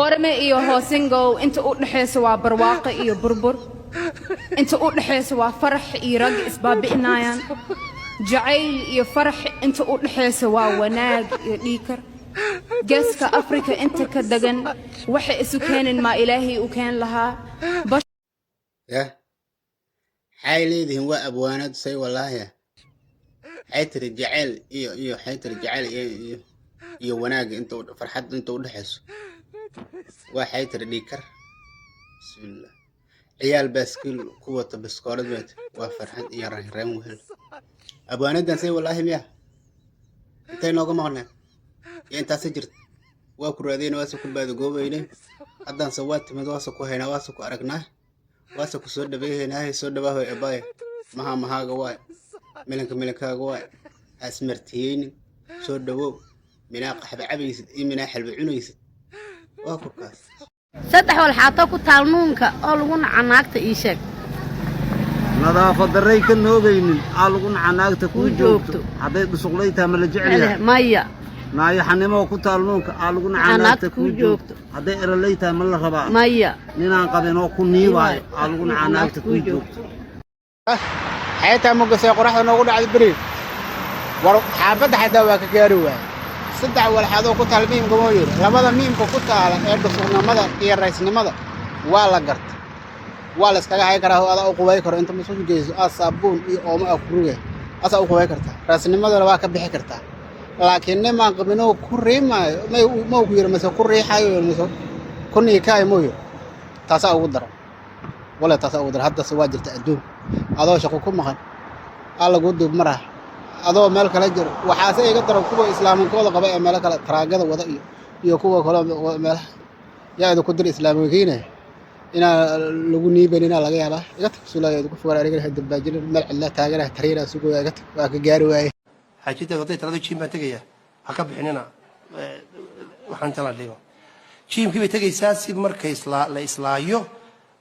Boorame iyo Hoosingow inta u dhexaysa waa barwaaqo iyo burbur. Inta u dhexaysa waa farax iyo rag isbaabi'inayaan. Jacayl iyo farax inta u dhexaysa waa wanaag iyo dhiikar. Geeska Afrika inta ka degan waxay isu keenin maa Ilaahay u keen lahaa. Yah, maxay leedihiin? Waa abwaanad say wallaahi. Waxay tiri jacayl iyo waxay tiri jacayl iyo wanaag inta farxad inta u dhexayso waxay tiri dhiikar. Bismillah, ciyaal baaskiil ku wata biskoolad bay tiri waa farxad iyo raynrayn wehel. Abwaanadan say wallaahi miya intay nooga maqneen iyo intaasa jirta waa ku raadeyna, waase ku baadagoobayne. Haddaanse waa timid, waase ku haynaa, waase ku aragnaa, waase ku soo dhaweehaynaa. Hay, soo dhawaahoy abaaye. Maha mahaaga waay, milanka milankaaga waay, ha ismartiyeynin. Soo dhawow. Minaa qaxba cabaysid iyo minaa xalba cunaysid waa ku kaas. Saddex walxaato ku taal nuunka oo lagu naca naagta ii sheeg. Nadaafad darray ka noogaynin aa lagu naca naagta kuu kuu joogto. Joogto. Hadday dhusuqlay tahay ma la jecel yahay? Maya. Naayaxanimo ku taal nuunka aa lagu naca nacaa naagta naagta kuu kuu joogto. joogto. Hadday eralay tahay ma la rabaa? Maya. Ninaan qabin oo ku niibaayo aa lagu nacaa naagta kuu joogto. Xeetaa mugasay qoraxda noogu dhacday beri war xaafadda xataa waa ka gaari waayey. Saddex walxaadoo ku taal miimka moo yidhi, labada miimka ku taala ee dhusuqnimada iyo raysnimada waa la garta, waa la iskaga hay karaa oo adaa u qubay karo. Inta musqusha geyso aad saabuun iyo oomo aa ku rugay asaa u qubay kartaa, raysnimadana waa ka bixi kartaa. Laakiin nimaan qabinoo ku riimaayo may mau ku yidhi, mase ku riixaayo, mase ku niikaayo muu yidhi, taasaa ugu daran wale, taasaa ugu daran. Haddase waa jirta adduunka adoo shaqo ku maqan aa laguu duub maraha adoo meel kale jiro. Waxaase iga daran kuwa islaaminkooda qaba ee meelo kale taraagada wada iyo kuwa kale meelaha yaa idinku dir islaamikiine inaa lagu niibanina laga yaabaa. Iga tag sulaya idinku fogaan, aniga dambaajinin meel cidla taaganaha tariinaa sugaya. Iga tag, waa ka gaari waaye. Xaajinteedu hadday tirado gym baan tegaya, ha ka bixinina. Waxaan tala dhigo gymkii bay tegaysaa si markay la islaayo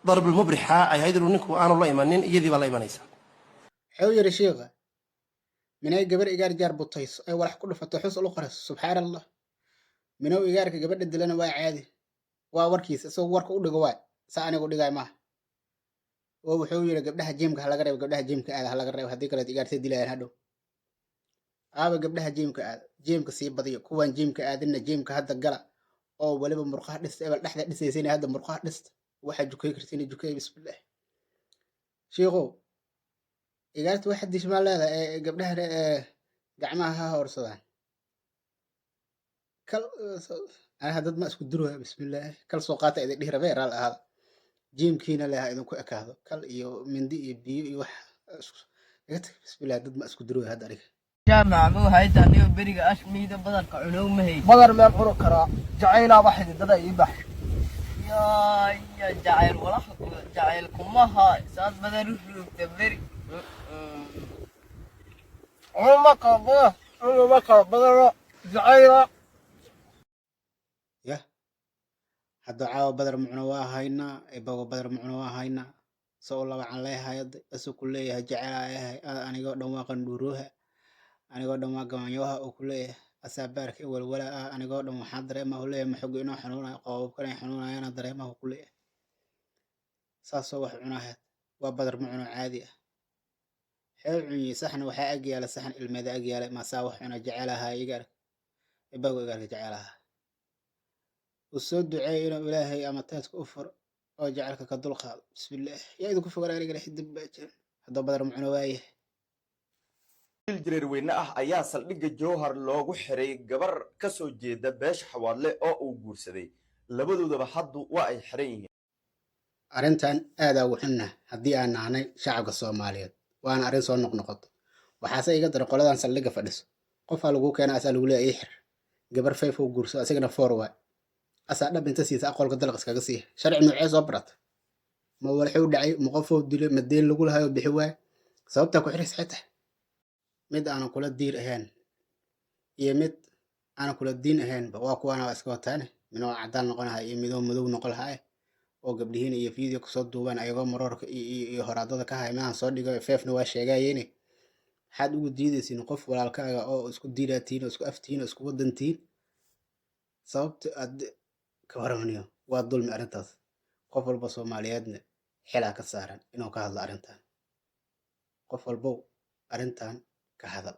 darbulmubrixa ay ahayd inuu ninku aanu la imanin, iyadii baa la imanaysa. Wuxuu yidhi shiikha minay gabar igaar jaar butayso ay walax ku dhufato xus ulu qariso. Subxaan Allah, minow igaarka gabadha dilana waa caadi. Waa warkiisa, isagoo warka u dhigo waay saa anigu dhigay maaha. Oo wuxuu yidhi gabdhaha gymka ha laga reebo, gabdhaha gymka aada ha laga reebo, haddii kaleeto igaartay dilayaan hadhow. Aaba gabdhaha gymka aada, gymka sii badiyo. Kuwaan gymka aadinna gymka hadda gala oo weliba murqaha dhista. Ebel dhexda dhisaysayna hadda murqaha dhista. Waxaa jukay kartiin jukay. Bismillah, shiikow igaarta waxa dishmaa leedahay ee gabdhaha ee gacmaha ha horsadaan. Kal anaha dad ma isku duraya. Bismillah, kal soo qaata idin dhihi rabee, raal ahaada. Gymkiina leh ha idinku ekaado kal iyo mindi iyo biyo iyo wax iga tag. Bismillah, dad ma isku duraya hadda aniga. Jaamac buu hayta anigo beriga ashmiida badarka cunow ma hay. Badar meel cuni karaa jacaylaaba xididada ii bax. Yaa ya jacayl walax jacayl kumaha saad badar u ruugta beri. Cunuma kala bada, cunuma kala badano jacayla. Yah, hadda caawa badar mucno waa haynaa, ibago badar mucno waa haynaa. Soo labacan leeyahay hadda asuu ku leeyahay jecelayahay anigoo dhan waa qandhuurooha, anigoo dhan waa gabanyoha uu ku leeyahay asaa baarka i walwala ah, anigoo dhan waxaa dareemaha u leeyahay maxogu inoo xanuunayo, qoobabkan ay xanuunayana dareemaha ku leeyahay. Saasoo wax cunahayd waa badar mucno caadi ah. Xee cunyi saxan waxaa ag yaala saxan ilmeeda ag yaala maasaa wax cuna jecelahaa igaarka ibago igaarka jecelahaa. U soo duceeyo inuu Ilaahay ama teedka u furo oo jecelka ka dul qaado. Bismillaah, yaa idinku fogaan anigana xidib baa jiran haddoo badar mucno waayahay. Wiil jareerweyne ah ayaa saldhigga Jowhar loogu xiray gabar ka soo jeeda beesha Xawaadle oo uu guursaday. Labadoodaba haddu waa ay xiran yihiin. Arrintan aadaa ugu xunna haddii aan nahnay shacabka Soomaaliyeed, waana arrin soo noqnoqoto. Waxaase iga daray qoladan saldhigga fadhiso. Qofaa lagu keena asaa lagu leeyahay ii xir. Gabar 5 uu guurso, asagana 4 waay, asaa dhab inta siisa aqoolka dalaq iskaga siiya. Sharci noocee soo barata? Ma walxuu dhacay? Ma qofuu dilay? Ma deen lagu lahayo bixi waay? Sababtaa ku xiraysa xitaa mid aanan kula diir ahayn iyo mid aanan kula diin ahaynba waa kuwaana waa iska wataane, midoo caddaan noqon lahaa iyo midoo madow noqon lahaa oo gabdhihiin iyo video kasoo duubaan ayagoo maroorka iyo horaadada ka haya maahan soo dhigo. Feefna waa sheegayene, maxaad ugu diidaysiin qof walaalkaaga oo isku diidaatiin oo isku aftihiin oo isku wadantihiin? Sababta aad Ka waramaniyo, waa dulmi arrintaas. Qof walba Soomaaliyeedna xilaa ka saaran inuu ka hadlo arrintan. Qof walbow arrintan ka hadal.